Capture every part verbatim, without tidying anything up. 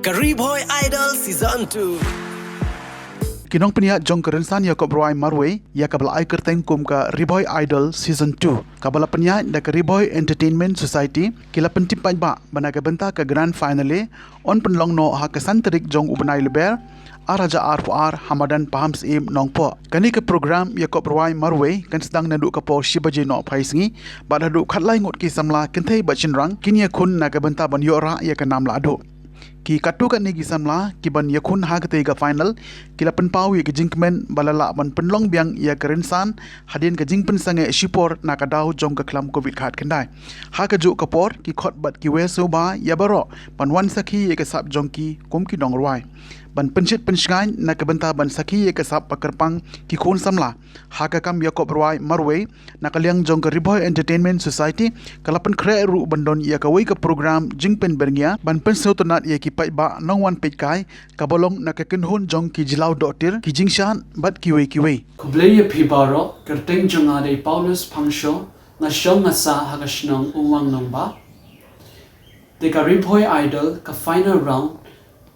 Ka Ri Bhoi Idol Season two. Ki nongpynïaid jong ka rynsan ïakob rwai marwei ïa kaba la ai kyrteng kum ka Ri Bhoi Idol Season two, kaba la pynïaid da ka Ri Bhoi Entertainment Society, ki la pyntip paidbah ba na ka bynta ka grand finale yn pynlong noh ha ka san tarik jong u bnai Lber ar hajar arphew ar ha madan Pahamsyiem, Nongpoh. Kane ka program ïakob rwai marwei kan sdang naduh ka por shi baje nohphai sngi bad haduh khatlai ngut ki samla kynthei bad shynrang kin ïakhun na ka bynta ban ïoh rah ïa ka nam lahduh. Ki katto katne ki samla ki ban ïakhun ha katei ka final ki la pynpaw ïa ka jingkmen ba la lah ban pynlong biang ïa ka rynsan hadien ka jingpynsangeh shipor na ka daw jong ka khlam covid khatkhyndai. Ha kajuh ka por ki khot bad ki wer sngewbha ïa baroh ban wan sakhi ïa ka sap jong ki kum ki nongrwai, ban pynshit pynshngaiñ na ka bynta ban sakhi ïa ka sap ba kyrpang ki khun samla ha ka kam ïakob rwai marwei. Na ka liang jong ka Ri Bhoi Entertainment Society ka la pynkhreh ruh ban don ïa kawei ka program jingpynbyrngia ban pynsngewtynnad ïa ki paidbah nongwan peitkai kaba long na ka kynhun jong ki jyllaw dohtir, ki jingshad bad kiwei kiwei. Khublei ïa phi baroh, kyrteng jong nga dei Paulus Phangsho, nga shong nga sah ha ka shnong Umwang Nongbah. Te ka Ri Bhoi Idol ka final round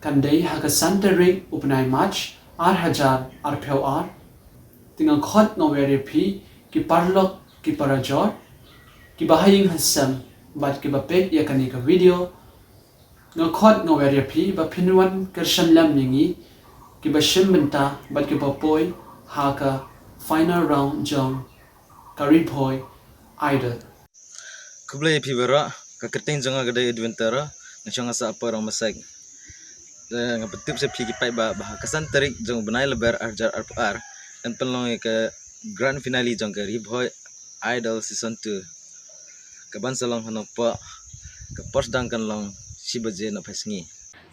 kan dei ha ka san tarik u bnai March ar hajar arphew ar. Te nga khot nga wer ïa phi ki paralok ki parajor, kiba ha ïing ha sem bad kiba peit ïa kane ka video. Nga khot nga wer ïa phi ba phin wan kyrshan lem ïa ngi kiba shim bynta bad kiba poi ha ka final round jong ka Ri Bhoi Idol. Khublei ïa phi baroh, ka kyrteng jong nga ka dei Edwin Taro, nga shong nga sah ha Poirong Masek. Te nga pyntip sha phi ki paidbah ba ha ka san tarik jong u bnai Lber ar hajar arphew ar kan pynlong ïa ka grand finale jong ka Ri Bhoi Idol Season two, kaban sa long ha Nongpoh. Ka por sdang kan long shi baje nohphai sngi.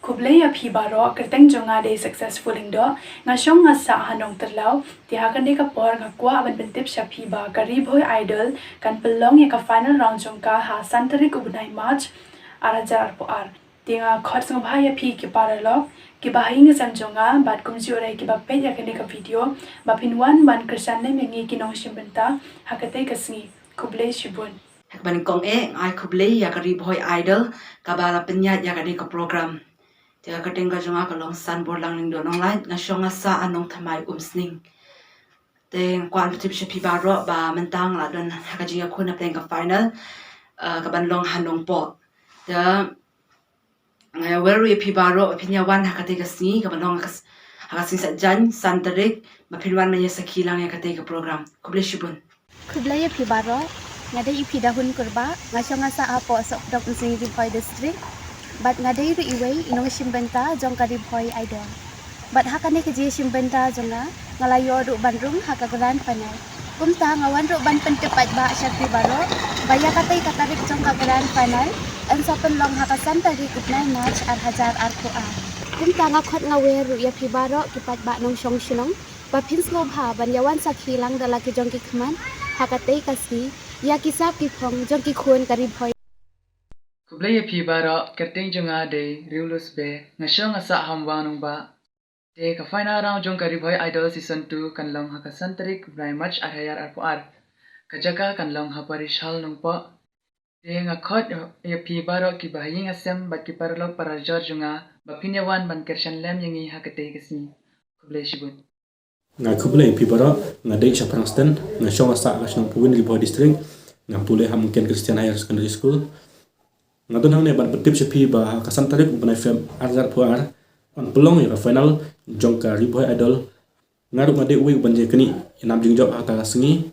Khublei ïa phi baroh, kyrteng jong nga dei Successful Lyngdoh, nga shong nga sah ha Nongtyrlaw. Te ha kane ka por nga kwah ban pyntip sha phi ba ka Ri Bhoi Idol kan pynlong ïa ka final round jong ka ha san tarik u bnai March ar hajar arphew ar. Te nga khot sngewbha ïa phi ki paralok kiba ha ïing ha sem jong nga bad kumjuh ruh kiba peit ïa kane ka video ba phin wan ban kyrshan lem ïa ngi ki nongshim bynta ha katei ka sngi. Khublei shibun. Ha kaba nyngkong eh nga ai khublei ïa ka Ri Bhoi Idol kaba la pynïaid ïa kane ka program. Te ka kyrteng ka jong nga ka long Sanborlang Lyngdoh Nonglait, nga shong nga sah ha Nongthymmai Umsning. Te nga kwah ban pyntip sha phi baroh ba mynta nga la don ha ka jingïakhun hapdeng ka final, eh, kaban long ha Nongpoh. Te nga wer ruh ïa phi baroh ba phin ïa wan ha katei ka sngi kaban long ha ka s-, ha ka sngi Saitjaiñ san tarik, ba phin wan ban ïa sakhi lang ïa katei ka program. Khublei shibun. Khublei ïa phi baroh, nga dei Iphi Dahun Kurbah, nga shong nga sah hapoh Sohpdok Umsning, Ri Bhoi District. Bad nga dei ruh iwei i nongshim bynta jong ka Ri Bhoi Idol. Bad ha kane ka jingshim bynta jong nga, nga la ïoh ruh ban rung ha ka grand final. Kumta nga wan ruh ban pyntip paidbah sha phi baroh ba ïa katei ka tarik jong ka grand final yn sa pynlong ha ka san tarik u bnai March ar hajar arphew ar. Kumta nga khot nga wer ruh ïa phi baroh ki paidbah nongshong shnong ba phin sngewbha ban ïa wan sakhi lang da la ki jong ki khmat ha katei ka sngi ïa ki sap ki phong jong ki khun ka Ri Bhoi. Khublei ïa phi baroh, kyrteng jong nga dei Riewlus Be, nga shong nga sah ha Umwang Nongbah. Te ka final round jong ka Ri Bhoi Idol Season two kan long ha ka san tarik u bnai March ar hajar arphew ar. Ka jaka kan long ha Parish Hall Nongpoh. Te nga khot ïa phi baroh kiba ha ïing ha sem bad ki paralok parajor jong nga ba phin ïa wan ban kyrshan lem ïa ngi ha katei ka sngi. Khublei shibun. Nga khublei ïa phi baroh, nga dei Shaphrang Sten, nga shong nga sah ha ka shnong Pawin, Ri Bhoi District, nga pule ha Mungken Christian Higher Secondary School. Nga don hangne ban pyntip sha phi ba ha ka san tarik u bnai Feb ar hajar arphew ar yn pynlong ïa ka final jong ka Ri Bhoi Idol. Nga ruh nga dei uwei uban jia kane ïa nam jingjop ha ka sngi.